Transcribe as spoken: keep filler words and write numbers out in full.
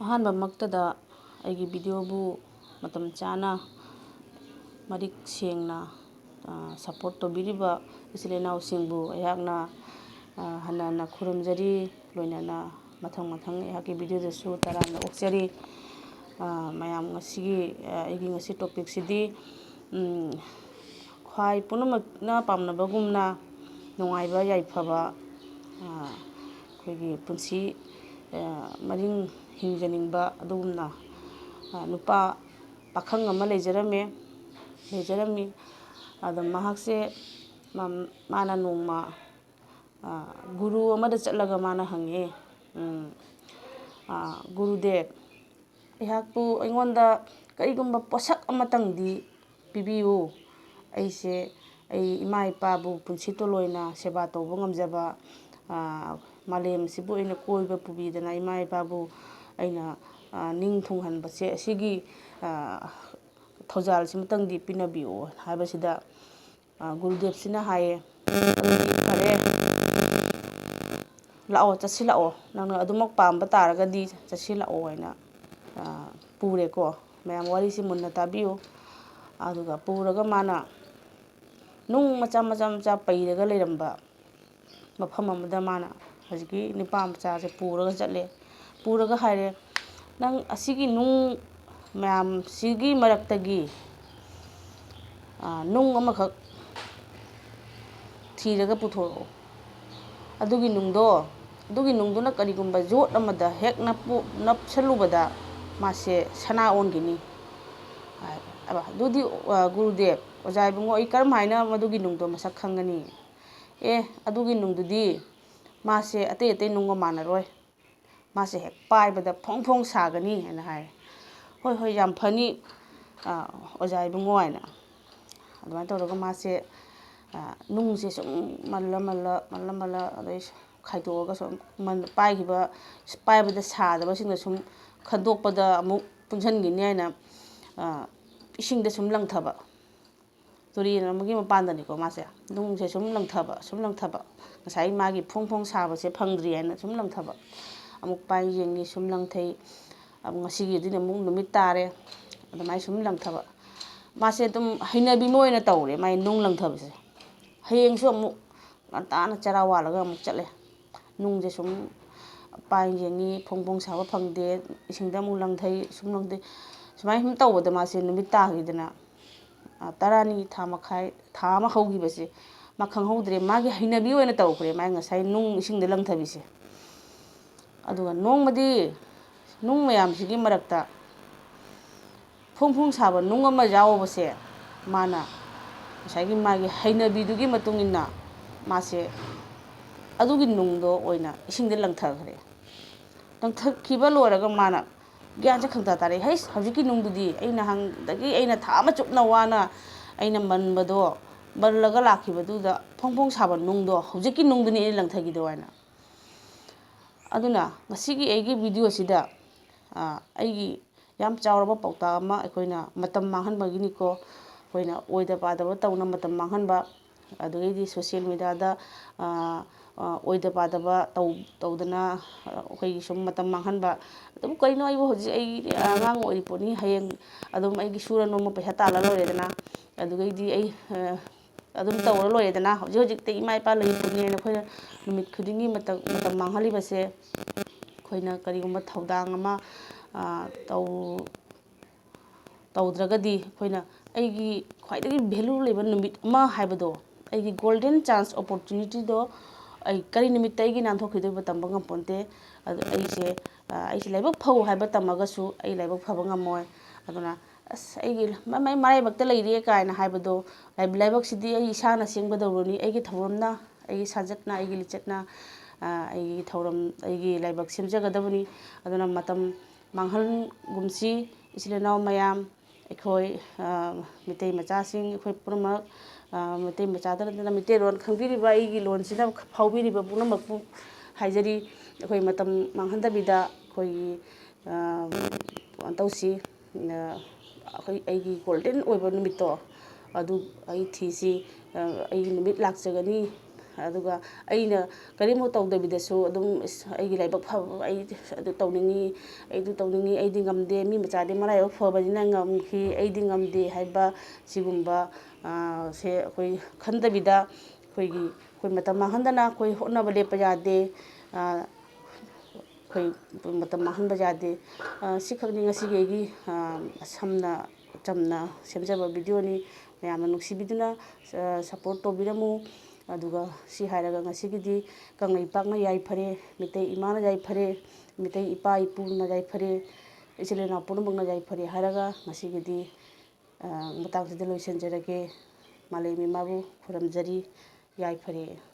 ꯑꯍꯥꯟꯕꯃꯛꯇꯗ ꯑꯩꯒꯤ videoꯕꯨ ꯃꯇꯝ ꯆꯥꯅ, ꯃꯔꯤꯛ ꯁꯦꯡꯅ, ꯑ, support ꯇꯧꯕꯤꯔꯤꯕ ꯏꯆꯤꯜ ꯏꯅꯥꯎꯁꯤꯡꯕꯨ ꯑꯩꯍꯥꯛꯅ, ꯑ, ꯍꯟꯅ ꯍꯟꯅ ꯈꯨꯔꯨꯝꯖꯔꯤ꯫ ꯂꯣꯏꯅꯅ ꯃꯊꯪ ꯃꯊꯪ ꯑꯩꯍꯥꯛꯀꯤ videoꯗꯁꯨ ꯇꯔꯥꯝꯅ ꯑꯣꯛꯆꯔꯤ꯫ ꯑ, ꯃꯌꯥꯝ ꯉꯁꯤꯒꯤ, ꯑ, ꯑꯩꯒꯤ ꯉꯁꯤ topicꯁꯤꯗꯤ, ꯎꯝ, ꯈ꯭ꯋꯥꯏ ꯄꯨꯝꯅꯃꯛꯅ ꯄꯥꯝꯅꯕꯒꯨꯝꯅ ꯅꯨꯡꯉꯥꯏꯕ ꯌꯥꯏꯐꯕ, ꯑ, ꯑꯩꯈꯣꯏꯒꯤ ꯄꯨꯟꯁꯤ, ꯑ, ꯃꯔꯤꯡ ꯍꯤꯡꯖꯅꯤꯡꯕ ꯑꯗꯨꯒꯨꯝꯅ, ꯑ, ꯅꯨꯄꯥ ꯄꯥꯈꯪ ꯑꯃ ꯂꯩꯖꯔꯝꯃꯦ, ꯂꯩꯖꯔꯝꯃꯤ꯫ ꯑꯗ ꯃꯍꯥꯛꯁꯦ ꯃꯥ-, ꯃꯥꯅ ꯅꯣꯡꯃ, ꯑ, ꯒꯨꯔꯨ ꯑꯃꯗ ꯆꯠꯂꯒ ꯃꯥꯅ ꯍꯪꯉꯦ, ꯎꯝ, ꯑ, "ꯒꯨꯔꯨꯗꯦꯕ, ꯑꯩꯍꯥꯛꯄꯨ, ꯑꯩꯉꯣꯟꯗ ꯀꯔꯤꯒꯨꯝꯕ ꯄꯣꯠꯁꯛ ꯑꯃꯇꯪꯗꯤ ꯄꯤꯕꯤꯌꯨ꯫ ꯑꯩꯁꯦ, ꯑꯩ ꯏꯃꯥ ꯏꯄꯥꯕꯨ ꯄꯨꯟꯁꯤ ꯇꯣꯂꯣꯏꯅ ꯁꯦꯕꯥ ꯇꯧꯕ ꯉꯝꯖꯕ, ꯑ, ꯃꯥꯂꯦꯝꯁꯤꯕꯨ ꯑꯩꯅ ꯀꯣꯏꯕ ꯄꯨꯕꯤꯗꯅ ꯏꯃꯥ ꯏꯄꯥꯕꯨ ꯑꯩꯅ, ꯑ, ꯅꯤꯡ ꯊꯨꯡꯍꯟꯕꯁꯦ, ꯑꯁꯤꯒꯤ, ꯑ, ꯊꯧꯖꯥꯜꯁꯤꯃꯇꯪꯗꯤ ꯄꯤꯅꯕꯤꯌꯨ" ꯍꯥꯏꯕꯁꯤꯗ, ꯑ, ꯒꯨꯔꯨꯗꯦꯕꯁꯤꯅ ꯍꯥꯏꯌꯦ, "ꯑꯗꯨꯗꯤ ꯐꯔꯦ, ꯂꯥꯛꯑꯣ, ꯆꯠꯁꯤꯜꯂꯛꯑꯣ, ꯅꯪꯅ ꯑꯗꯨꯃꯛ ꯄꯥꯝꯕ ꯇꯥꯔꯒꯗꯤ ꯆꯠꯁꯤꯜꯂꯛꯑꯣ" ꯍꯥꯏꯅ, ꯑ, ꯄꯨꯔꯦꯀꯣ꯫ ꯃꯌꯥꯝ ꯋꯥꯔꯤꯁꯤ ꯃꯨꯟꯅ ꯇꯥꯕꯤꯌꯨ꯫ ꯑꯗꯨꯒ ꯄꯨꯔꯒ ꯃꯥꯅ ꯅꯨꯡ ꯃꯆꯥ ꯃꯆꯥ ꯃꯆꯥ ꯄꯩꯔꯒ ꯂꯩꯔꯝꯕ ꯃꯐꯝ ꯑꯃꯗ ꯃꯥꯅ ꯍꯧꯖꯤꯛꯀꯤ ꯅꯨꯄꯥ ꯃꯆꯥꯁꯦ ꯄꯨꯔꯒ ꯆꯠꯂꯦ꯫ ꯄꯨꯔꯒ ꯍꯥꯏꯔꯦ, "ꯅꯪ ꯑꯁꯤꯒꯤ ꯅꯨꯡ ꯃꯌꯥꯝꯁꯤꯒꯤ ꯃꯔꯛꯇꯒꯤ, ꯑ, ꯅꯨꯡ ꯑꯃꯈꯛ ꯊꯤꯔꯒ ꯄꯨꯊꯣꯔꯛꯑꯣ꯫ ꯑꯗꯨꯒꯤ ꯅꯨꯡꯗꯣ, ꯑꯗꯨꯒꯤ ꯅꯨꯡꯗꯨꯅ ꯀꯔꯤꯒꯨꯝꯕ ꯌꯣꯠ ꯑꯃꯗ ꯍꯦꯛ ꯅꯞꯄꯨ-, ꯅꯞꯁꯜꯂꯨꯕꯗ ꯃꯥꯁꯦ ꯁꯅꯥ ꯑꯣꯟꯈꯤꯅꯤ" ꯍꯥꯏ꯫ ꯑꯕ, ꯑꯗꯨꯗꯤ, ꯑ, "ꯒꯨꯔꯨꯗꯦꯕ, ꯑꯣꯖꯥ ꯏꯕꯨꯡꯉꯣ, ꯑꯩ ꯀꯔꯝ ꯍꯥꯏꯅ ꯃꯗꯨꯒꯤ ꯅꯨꯡꯗꯣ ꯃꯁꯛ ꯈꯪꯒꯅꯤ?" "ꯑꯦ, ꯑꯗꯨꯒꯤ ꯅꯨꯡꯗꯨꯗꯤ ꯃꯥꯁꯦ ꯑꯇꯩ ꯑꯇꯩ ꯅꯨꯡꯒ ꯃꯥꯟꯅꯔꯣꯏ꯫ ꯃꯥꯁꯦ ꯍꯦꯛ ꯄꯥꯏꯕꯗ ꯐꯣꯡ ꯐꯣꯡ ꯁꯥꯒꯅꯤ" ꯍꯥꯏꯅ ꯍꯥꯏꯔꯦ꯫ "ꯍꯣꯏ, ꯍꯣꯏ, ꯌꯥꯝ ꯐꯅꯤ, ꯑ, ꯑꯣꯖꯥ ꯏꯕꯨꯡꯉꯣ" ꯍꯥꯏꯅ꯫ ꯑꯗꯨꯃꯥꯏꯅ ꯇꯧꯔꯒ ꯃꯥꯁꯦ, ꯑ, ꯅꯨꯡꯁꯦ ꯁꯨꯝ ꯃꯜꯂ ꯃꯜꯂ, ꯃꯜꯂ ꯃꯜꯂ, ꯑꯗꯩ ꯈꯥꯏꯗꯣꯛꯑꯒ ꯁꯨꯝ ꯃꯟ-, ꯄꯥꯏꯈꯤꯕ, ꯄꯥꯏꯕꯗ ꯁꯥꯗꯕꯁꯤꯡꯗ ꯁꯨꯝ ꯈꯟꯗꯣꯛꯄꯗ ꯑꯃꯨꯛ ꯄꯨꯟꯁꯤꯟꯈꯤꯅꯤ ꯍꯥꯏꯅ, ꯑ, ꯏꯁꯤꯡꯗ ꯁꯨꯝ ꯂꯪꯊꯕ꯫ ꯇꯨꯔꯦꯜ ꯑꯃꯒꯤ ꯃꯄꯥꯟꯗꯅꯤꯀꯣ ꯃꯥꯁꯦ꯫ ꯅꯨꯡꯁꯦ ꯁꯨꯝ ꯂꯪꯊꯕ, ꯁꯨꯝ ꯂꯪꯊꯕ꯫ ꯉꯁꯥꯏ ꯃꯥꯒꯤ ꯐꯣꯡ ꯐꯣꯡ ꯁꯥꯕꯁꯦ ꯐꯪꯗ꯭ꯔꯤ ꯍꯥꯏꯅ ꯁꯨꯝ ꯂꯪꯊꯕ꯫ ꯑꯃꯨꯛ ꯄꯥꯏ ꯌꯦꯡꯉꯤ, ꯁꯨꯝ ꯂꯪꯊꯩ꯫ ꯑꯃꯨꯛ ꯉꯁꯤꯒꯤꯗꯨꯅ ꯑꯃꯨꯛ ꯅꯨꯃꯤꯠ ꯇꯥꯔꯦ, ꯑꯗꯨꯃꯥꯏꯅ ꯁꯨꯝ ꯂꯪꯊꯕ꯫ ꯃꯥꯁꯦ ꯑꯗꯨꯝ ꯍꯩꯅꯕꯤ ꯑꯃ ꯑꯣꯏꯅ ꯇꯧꯔꯦ, ꯃꯥꯏ ꯅꯨꯡ ꯂꯪꯊꯕꯁꯦ꯫ ꯍꯌꯦꯡꯁꯨ ꯑꯃꯨꯛ ꯉꯟꯇꯥꯅ ꯆꯔꯥ ꯋꯥꯜꯂꯒ ꯑꯃꯨꯛ ꯆꯠꯂꯦ꯫ ꯅꯨꯡꯁꯦ ꯁꯨꯝ ꯄꯥꯏ ꯌꯦꯡꯉꯤ, ꯐꯣꯡ ꯐꯣꯡ ꯁꯥꯕ ꯐꯪꯗꯦ, ꯏꯁꯤꯡꯗ ꯑꯃꯨꯛ ꯂꯪꯊꯩ, ꯁꯨꯝ ꯂꯪꯊꯩ꯫ ꯁꯨꯃꯥꯏꯅ ꯁꯨꯝ ꯇꯧꯕꯗ ꯃꯥꯁꯦ ꯅꯨꯃꯤꯠ ꯇꯥꯈꯤꯗꯅ, ꯑ, ꯇꯔꯥꯅꯤ, ꯊꯥ ꯃꯈꯥꯏ, ꯊꯥ ꯑꯃ ꯍꯧꯈꯤꯕꯁꯦ ꯃꯥ ꯈꯪꯍꯧꯗ꯭ꯔꯦ꯫ ꯃꯥꯒꯤ ꯍꯩꯅꯕꯤ ꯑꯣꯏꯅ ꯇꯧꯈ꯭ꯔꯦ, ꯃꯥꯒꯤ ꯉꯁꯥꯏ ꯅꯨꯡ ꯏꯁꯤꯡꯗ ꯂꯪꯊꯕꯤꯁꯦ꯫ ꯑꯗꯨꯒ ꯅꯣꯡꯃꯗꯤ ꯅꯨꯡ ꯃꯌꯥꯝꯁꯤꯒꯤ ꯃꯔꯛꯇ ꯐꯣꯡ ꯐꯣꯡ ꯁꯥꯕ ꯅꯨꯡ ꯑꯃ ꯌꯥꯎꯕꯁꯦ, ꯃꯥꯅ ꯉꯁꯥꯏꯒꯤ ꯃꯥꯒꯤ ꯍꯩꯅꯕꯤꯗꯨꯒꯤ ꯃꯇꯨꯡ ꯏꯟꯅ ꯃꯥꯁꯦ ꯑꯗꯨꯒꯤ ꯅꯨꯡꯗꯣ ꯑꯣꯏꯅ ꯏꯁꯤꯡꯗ ꯂꯪꯊꯈ꯭ꯔꯦ꯫ ꯂꯪꯊꯈꯤꯕ ꯂꯣꯏꯔꯒ ꯃꯥꯅ ꯒ꯭ꯌꯥꯟꯁꯦ ꯈꯪꯇꯥ ꯇꯥꯔꯛꯑꯦ, "ꯍꯩꯁ, ꯍꯧꯖꯤꯛꯀꯤ ꯅꯨꯡꯗꯨꯗꯤ ꯑꯩ ꯅꯍꯥꯟꯗꯒꯤ ꯑꯩꯅ ꯊꯥ ꯑꯃ ꯆꯨꯞꯅ ꯋꯥꯅ ꯑꯩꯅ ꯃꯟꯕꯗꯣ, ꯃꯜꯂꯒ ꯂꯥꯛꯈꯤꯕꯗꯨꯗ ꯐꯣꯡ ꯐꯣꯡ ꯁꯥꯕ ꯅꯨꯡꯗꯣ, ꯍꯧꯖꯤꯛꯀꯤ ꯅꯨꯡꯗꯨꯅꯤ ꯑꯩꯅ ꯂꯪꯊꯈꯤꯗꯣ" ꯍꯥꯏꯅ꯫ ꯑꯗꯨꯅ ꯉꯁꯤꯒꯤ ꯑꯩꯒꯤ ꯚꯤꯗꯤꯑꯣꯁꯤꯗ, ꯑ, ꯑꯩꯒꯤ ꯌꯥꯝ ꯆꯥꯎꯔꯕ ꯄꯥꯎꯇꯥꯛ ꯑꯃ, ꯑꯩꯈꯣꯏꯅ ꯃꯇꯝ ꯃꯥꯡꯍꯟꯕꯒꯤꯅꯤꯀꯣ꯫ ꯑꯩꯈꯣꯏꯅ ꯑꯣꯏꯗ ꯄꯥꯗꯕ ꯇꯧꯅ ꯃꯇꯝ ꯃꯥꯡꯍꯟꯕ, ꯑꯗꯨꯗꯒꯤꯗꯤ ꯁꯣꯁꯤꯌꯦꯜ ꯃꯦꯗꯤꯌꯥꯗ, ꯑ, ꯑ, ꯑꯣꯏꯗ ꯄꯥꯗꯕ ꯇꯧ-, ꯇꯧꯗꯅ, ꯑ, ꯑꯩꯈꯣꯏꯒꯤ ꯁꯨꯝ ꯃꯇꯝ ꯃꯥꯡꯍꯟꯕ꯫ ꯑꯗꯨꯕꯨ ꯀꯩꯅꯣ, ꯑꯩꯕꯨ ꯍꯧꯖꯤꯛ ꯑꯩ ꯑꯉꯥꯡ ꯑꯣꯏꯔꯤ ꯄꯣꯠꯅꯤ, ꯍꯌꯦꯡ ꯑꯗꯨꯝ ꯑꯩꯒꯤ ꯁꯨꯔ ꯅꯣꯝꯕ ꯄꯩꯁꯥ ꯇꯥꯜꯂ ꯂꯣꯏꯔꯦꯗꯅ꯫ ꯑꯗꯨꯗꯒꯤꯗꯤ ꯑꯩ, ꯑ, ꯑꯗꯨꯝ ꯇꯧꯔ ꯂꯣꯏꯔꯦꯗꯅ꯫ ꯍꯧꯖꯤꯛ ꯍꯧꯖꯤꯛꯇ ꯏꯃꯥ ꯏꯄꯥ ꯂꯩꯔꯤ ꯄꯣꯠꯅꯦꯅ ꯑꯩꯈꯣꯏꯅ ꯅꯨꯃꯤꯠ ꯈꯨꯗꯤꯡꯒꯤ ꯃꯇꯝ, ꯃꯇꯝ ꯃꯥꯡꯍꯜꯂꯤꯕꯁꯦ, ꯑꯩꯈꯣꯏꯅ ꯀꯔꯤꯒꯨꯝꯕ ꯊꯧꯗꯥꯡ ꯑꯃ, ꯑ, ꯇꯧ-, ꯇꯧꯗ꯭ꯔꯒꯗꯤ ꯑꯩꯈꯣꯏꯅ ꯑꯩꯒꯤ ꯈ꯭ꯋꯥꯏꯗꯒꯤ ꯚꯦꯂꯨ ꯂꯩꯕ ꯅꯨꯃꯤꯠ ꯑꯃ ꯍꯥꯏꯕꯗꯣ, ꯑꯩꯒꯤ ꯒꯣꯜꯗꯦꯟ ꯆꯥꯟꯁ ꯑꯣꯄꯣꯔꯆꯨꯅꯤꯇꯤꯗꯣ ꯑꯩ ꯀꯔꯤ ꯅꯨꯃꯤꯠꯇ ꯑꯩꯒꯤ ꯅꯥꯟꯊꯣꯛꯈꯤꯗꯣꯏꯕ ꯇꯝꯕ ꯉꯝꯄꯣꯟꯇꯦ꯫ ꯑꯗꯨ ꯑꯩꯁꯦ, ꯑ, ꯑꯩꯁꯦ ꯂꯥꯏꯕꯛ ꯐꯧ ꯍꯥꯏꯕ ꯇꯝꯃꯒꯁꯨ ꯑꯩ ꯂꯥꯏꯕꯛ ꯐꯕ ꯉꯝꯃꯣꯏ꯫ ꯑꯗꯨꯅ "ꯑꯁ, ꯑꯩꯒꯤ ꯃ-, ꯃ-, ꯃꯔꯥꯏꯕꯛꯇ ꯂꯩꯔꯦ" ꯀꯥꯏꯅ ꯍꯥꯏꯕꯗꯣ, ꯂꯥꯏ-, ꯂꯥꯏꯕꯛꯁꯤꯗꯤ ꯑꯩ ꯏꯁꯥꯅ ꯁꯦꯝꯒꯗꯧꯕꯅꯤ, ꯑꯩꯒꯤ ꯊꯧꯔꯝꯅ, ꯑꯩꯒꯤ ꯁꯥꯖꯠꯅ, ꯑꯩꯒꯤ ꯂꯤꯆꯠꯅ, ꯑ, ꯑꯩꯒꯤ ꯊꯧꯔꯝ, ꯑꯩꯒꯤ ꯂꯥꯏꯕꯛ ꯁꯦꯝꯖꯒꯗꯕꯅꯤ꯫ ꯑꯗꯨꯅ ꯃꯇꯝ ꯃꯥꯡꯍꯟꯒꯨꯝꯁꯤ, ꯏꯆꯤꯜ ꯏꯅꯥꯎ ꯃꯌꯥꯝ, ꯑꯩꯈꯣꯏ, ꯑ, ꯃꯤꯇꯩ ꯃꯆꯥꯁꯤꯡ, ꯑꯩꯈꯣꯏ ꯄꯨꯝꯅꯃꯛ, ꯑ, ꯃꯤꯇꯩ ꯃꯆꯥꯗ ꯅꯠꯇꯅ ꯃꯤꯇꯩꯂꯣꯟ ꯈꯪꯕꯤꯔꯤꯕ, ꯑꯩꯒꯤ ꯂꯣꯟꯁꯤꯅ ꯐꯥꯎꯕꯤꯔꯤꯕ ꯄꯨꯝꯅꯃꯛꯄꯨ ꯍꯥꯏꯖꯔꯤ꯫ ꯑꯩꯈꯣꯏ ꯃꯇꯝ ꯃꯥꯡꯍꯟꯗꯕꯤꯗ ꯑꯩꯈꯣꯏꯒꯤ, ꯑ, ꯀꯩꯅꯣ ꯇꯧꯁꯤ, ꯑ, ꯑꯩꯈꯣꯏ, ꯑꯩꯒꯤ ꯒꯣꯜꯗꯦꯟ ꯑꯣꯏꯕ ꯅꯨꯃꯤꯠꯇꯣ ꯑꯗꯨ ꯑꯩ ꯊꯤꯁꯤ꯫ ꯑ, ꯑꯩꯒꯤ ꯅꯨꯃꯤꯠ ꯂꯥꯛꯆꯒꯅꯤ, ꯑꯗꯨꯒ ꯑꯩꯅ ꯀꯔꯤꯝꯐꯥꯎ ꯇꯧꯗꯕꯤꯗꯁꯨ ꯑꯗꯨꯝ, "ꯑꯁ, ꯑꯩꯒꯤ ꯂꯥꯏꯕꯛ ꯐꯕ, ꯑꯩ ꯑꯗꯨ ꯇꯧꯅꯤꯡꯉꯤ, ꯑꯩ ꯑꯗꯨ ꯇꯧꯅꯤꯡꯉꯤ, ꯑꯩꯗꯤ ꯉꯝꯗꯦ, ꯃꯤ ꯃꯆꯥꯗꯤ ꯃꯔꯥꯏꯕꯛ ꯐꯕꯅꯤꯅ ꯉꯝꯈꯤ, ꯑꯩꯗꯤ ꯉꯝꯗꯦ" ꯍꯥꯏꯕ ꯁꯤꯒꯨꯝꯕ, ꯑ, ꯁꯦ ꯑꯩꯈꯣꯏ ꯈꯟꯗꯕꯤꯗ, ꯑꯩꯈꯣꯏꯒꯤ, ꯑꯩꯈꯣꯏ ꯃꯇꯝ ꯃꯥꯡꯍꯟꯗꯅ ꯑꯩꯈꯣꯏ ꯍꯣꯠꯅꯕ ꯂꯦꯞꯄ ꯌꯥꯗꯦ꯫ ꯑ, ꯑꯩꯈꯣꯏ ꯃꯇꯝ ꯃꯥꯡꯍꯟꯕ ꯌꯥꯗꯦ꯫ ꯑ, ꯁꯤꯈꯛꯅꯤ ꯉꯁꯤꯒꯤ ꯑꯩꯒꯤ, ꯑ, ꯁꯝꯅ ꯆꯝꯅ ꯁꯦꯝꯖꯕ videoꯅꯤ꯫ ꯃꯌꯥꯝꯅ ꯅꯨꯡꯁꯤꯕꯤꯗꯨꯅ, ꯑ, support ꯇꯧꯕꯤꯔꯝꯃꯨ꯫ ꯑꯗꯨꯒ ꯁꯤ ꯍꯥꯏꯔꯒ ꯉꯁꯤꯒꯤꯗꯤ ꯀꯪꯂꯩꯄꯥꯛꯅ ꯌꯥꯏꯐꯔꯦ, ꯃꯤꯇꯩ ꯏꯃꯥꯅ ꯌꯥꯏꯐꯔꯦ, ꯃꯤꯇꯩ ꯏꯄꯥ ꯏꯄꯨꯅ ꯌꯥꯏꯐꯔꯦ, ꯏꯆꯤꯜ ꯏꯅꯥꯎ ꯄꯨꯝꯅꯃꯛꯅ ꯌꯥꯏꯐꯔꯦ ꯍꯥꯏꯔꯒ ꯉꯁꯤꯒꯤꯗꯤ, ꯑ, ꯃꯇꯥꯡꯁꯤꯗ ꯂꯣꯏꯁꯤꯟꯖꯔꯒꯦ꯫ ꯃꯥꯂꯦꯝ ꯏꯃꯥꯕꯨ ꯈꯨꯔꯨꯝꯖꯔꯤ꯫ ꯌꯥꯏꯐꯔꯦ꯫